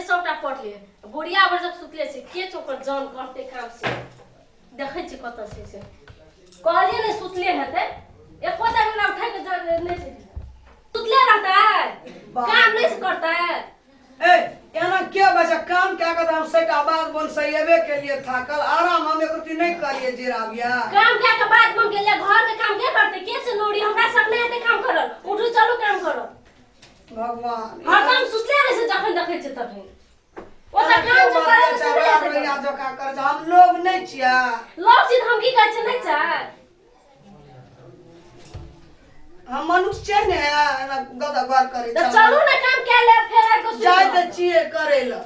सबटा पढ़ले बुढ़िया भरि जब सुतले छै के छै ओकर जान करतै काम से देखै छी कतऽ छै से कहलियै ने सुतले हेतै एको टा ओकरा उठा के जान नहि छै सुतले रहतै काम नहि से करतै। ए एना के बच्चा काम क्या कर हम सैटा बाद बन सैबे के लिए थाकल आराम हम एक रति नहीं करिए जे राबिया। काम क्या के बाद बन गेलै घर के काम के करतै के से नौरी हमरा सब नहि हेतै काम करल उठू चलू काम करल। भगवान हरदम सुतले रहै छै जखन देखै छै तखन ओ तऽ काम जे करै छै से नहि हेतै रोइया जकाँ करै छै हम लोग नहि छियै। लोग छी तऽ हम की कहै छै नहि छै हम मनुष्य छियै ने एना गदा घर करै तऽ चलू ने काम कए लेब फेर आबि कऽ सुति जाइ रहब। तऽ छियै करै लए।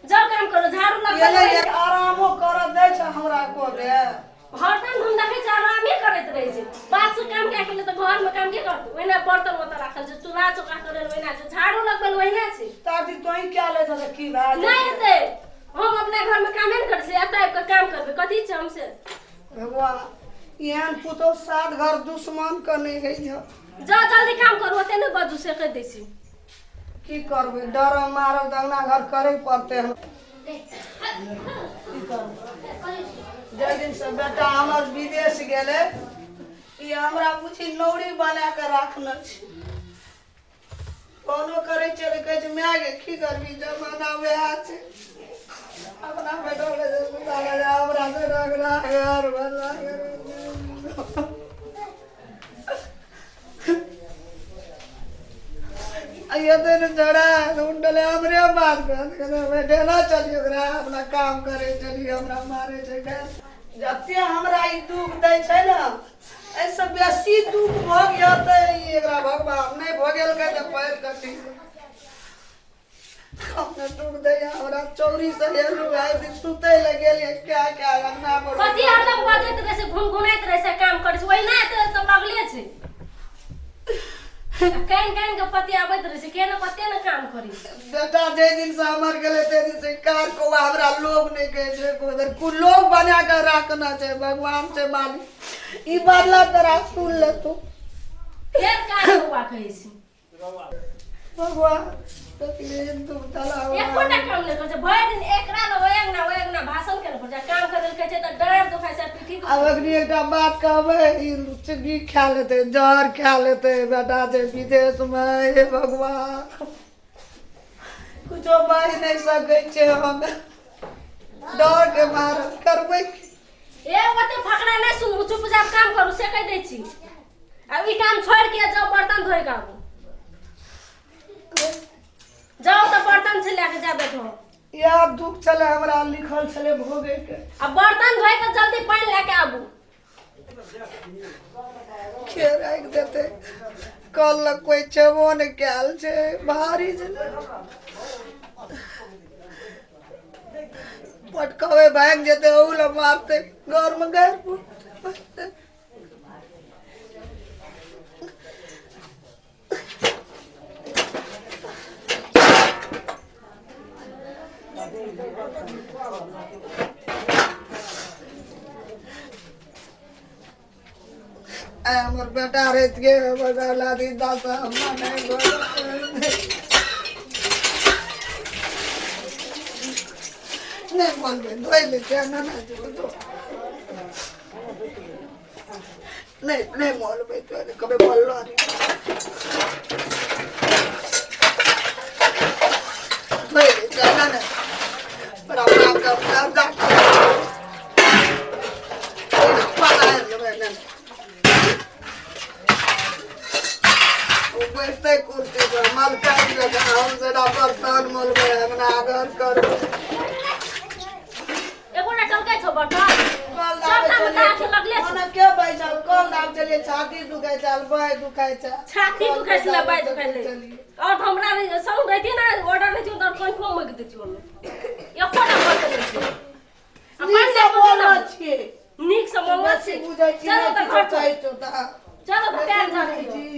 जाउ काम करू झाड़ू एलै लगबै। एक आरामो करऽ दै छै हमरा एको बेर। हरदम हम देखै छियै आरामे करैत रहै छै बात से काम कए के तऽ घरमे काम के करतै ओहिना बर्तन ओतऽ राखल छै चूल्हा चौका करै लए ओहिना छै झाड़ू लगबै लए ओहिना छै। ताकि तोही क्या ले छै की भए नहि हेतै हम अपना घरमे कामे नहि करै छियै एतऽ आबि कऽ काम करबै कथी छै हमसे। भगवान एहन पुतोह सात घर दुश्मन के नहि होइए। जाउ जल्दी काम करू ओते नहि बाजू से कहि दै छी। की करबै डर मारल तऽ अंगना घर करे पड़तै हम की करबै। जाहि दिन से बेटा हमर विदेश गेलै ई हमरा बुझी नौरी बना कऽ राखने छै। फोनो करै छियै तऽ कहै छै माय गे की करबी जमाना वएह छै अपना बेटो के जे सुता लए हमरा से रगड़ा घर बना ये तो जड़ा उंडले हमरे बात कर बैठे ना चलियो ओकरा अपना काम करे चलियो हमरा मारे छै घर जते हमरा ई दुख दै छै ने एहिसँ बेसी दुख भऽ गेल तऽ ई एकरा भगवान नहि भऽ गेल तऽ पैर कटी हमरा दुख दैया हमरा चौरी से एलू आइ दिन सुतै लए गेलियै क्या क्या अंगना पर कथी हरदम बजैत रहै छै घुनघुनाइत रहै छै काम करै छै ओहिना तऽ लगले छै कानि कानि के पति आबैत रहै छै केना कते ने काम करी। बेटा जाहि दिन से हमर गेलै ताहि दिन से कार कौआ हमरा लोग नहि कहै छै एको बेर कुल लोग बना कऽ राखना छै भगवान छै मालिक ई बदला तोरा सुन ले तू। फेर कार कौआ कहै छै भगवान तकलीफ दुख तला एकोटा काम नहि करै छै भरि दिन एकरा ने ओहि अंगना ओहि अंगना भाषण केने पड़ै छै काम करै लए कहै छै तऽ डाँर दुखाइ छै पीठी आब अखनी एकटा बात कहबै ई लुचबी खा लेतै जहर खा लेतै बेटा छै विदेशमे हे भगवान कुछो बाजि नहि सकै छै हम डर के मारल करबै की? ए ओते फकरा नहि सुनू चुपचाप काम करू से कहि दै छी आ ई काम छोड़ि के जाउ बर्तन धोइ के आबू जाउ तऽ बर्तन छै लए के जा बैठो। इएह दुख छलै हमरा लिखल छलै भोगै के। आ बर्तन धोइ के जल्दी पानि लए के आबू। के राखि देतै कल लग कोइ छेबो नहि कयल छै भारी छै पटकबै भागि जेतै ओहू लए मारतै घरमे गारि पड़तै। आइ हमर बेटा रहितियै हमर औलादी दस हमरा नहि नहि बोलबै धोइ लै छियै ना ना नहि नहि बोलबै तोरे कभी बोललो नहीं धोइ लै छियै ना ना बड़ा बाप का जा बैठते कुर्सी पर मलकाइ जकाँ हम सेना बर्तन मोलबै अंगना घर करबै। एकोटा टलकै छौ बर्तन कल सबटा दाबै मे छलियै दाँत लगले छौ। ओना के बैसल कल दाब छलियै छाती दुखाइ छल बाँहि दुखाइ छल। छाती दुखाइ छलै बाँहि दुखाइ छलै। छलियै। और हमरा संग रहितियै ने ऑर्डर रहितियै तऽ कोन कोन मुकि दैतियै ओहिमे एकोटा बर्तन नहि छै। आ नीक पानि से लए कऽ बोलऽ गेलहुँ। छियै। नीक से बोलऽ बेसी छियै। बुझै छी चलो नहि तऽ किछो घर कहै चल। छौ तऽ। चलो तऽ बेसी पैर बुझै झाड़ि छी।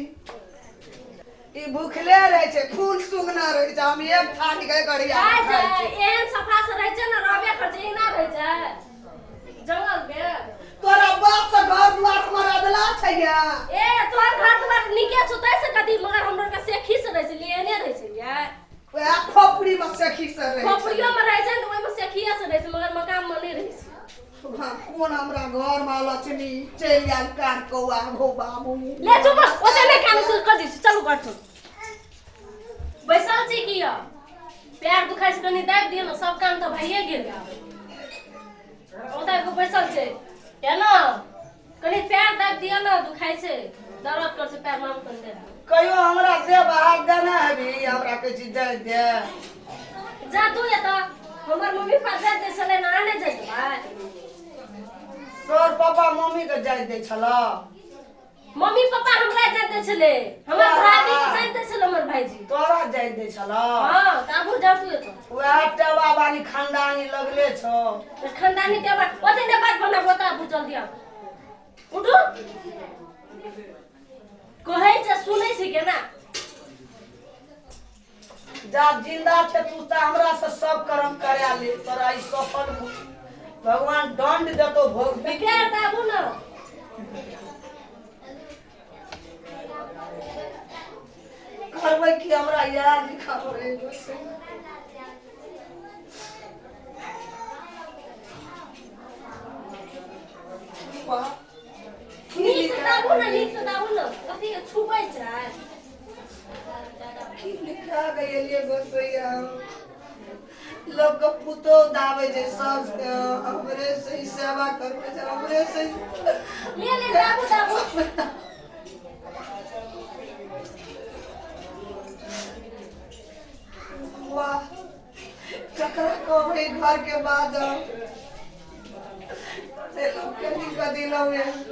ई भूखले रहै छै फूल सुंघना रहै छै हम एक थाली के गड़िया खाइ छै खाइ छी। एहन सफा से रहै छै ने रहबे करै छै एना रहै छै जंगल मे। तोरा बाप से घर दुआर हमर अदला छै या। ए तोहर घर दुआर नीके छौ तै से कथी मगर हमरो के से खीस रहै छै एहने रहै छै यै। वएह खोपड़ी खोपड़ी में सखी से रहै छै। खोपड़ियो में रहै छै ने तऽ ओहिमे सखिए से रहै छै, मगर मकान में नहि रहै छै। हाँ, कोन हमरा घर में लक्ष्मी चलि आयल कार कौआ घो बाबू। ले चुप, ओते नहि कानू से कर दै छी, चलू घर छोड़। बैसल छी किया? पैर दुखाइ छै, कनि दाबि दियौ ने, सब काम तऽ भइए गेल। ओतऽ एगो बैसल छै केना, कनि पैर दाबि दियौ ने, दुखाइ छै, दर्द कर छै पैर माम, कनि दाबि दियौ। कहियो हमरा दे बाहर देने हेबी हमरा कहै छी दे दे। जा तू एतऽ हमर मम्मी पापा जाय दै छलै ने, अहाँ नहि जाय देबै? तोहर पापा मम्मी के जाय दै छलऽ? मम्मी पापा हमरा जाय दै छलै, हमर भाभी के जाय दै छलै, हमर भाईजी। तोरा जाय दै छलऽ? हाँ, तऽ आबू जाउ तू एतऽ। वएह टेवा वाली खानदानी लगले छौ। तऽ खानदानी टेवा ओते नहि बात बनाबू, ओतऽ आबू, जल्दी आबू, उठू। कहै छै सुनै छै केना? जा जिंदा छै तू तऽ हमरा से सब कर्म करा ले, तोरा ई सफल भगवान दंड देतो भोग। तऽ पैर दाबू ने। करबै की, हमरा इएह लिखल रहि गेल। वाह। नीक से दाबू ने, नीक से दाबू ने, कथी के छुबै छै? की लिखा गेलियै गोसैया? लोक के पुतोह दाबै छै सबके, हमरे से ही सेवा करबै छै, हमरे से ही। ले ले, दाबू दाबू। वाह, ककरा कहबै घर के बाद? से लोक के लिख दिलहुँ।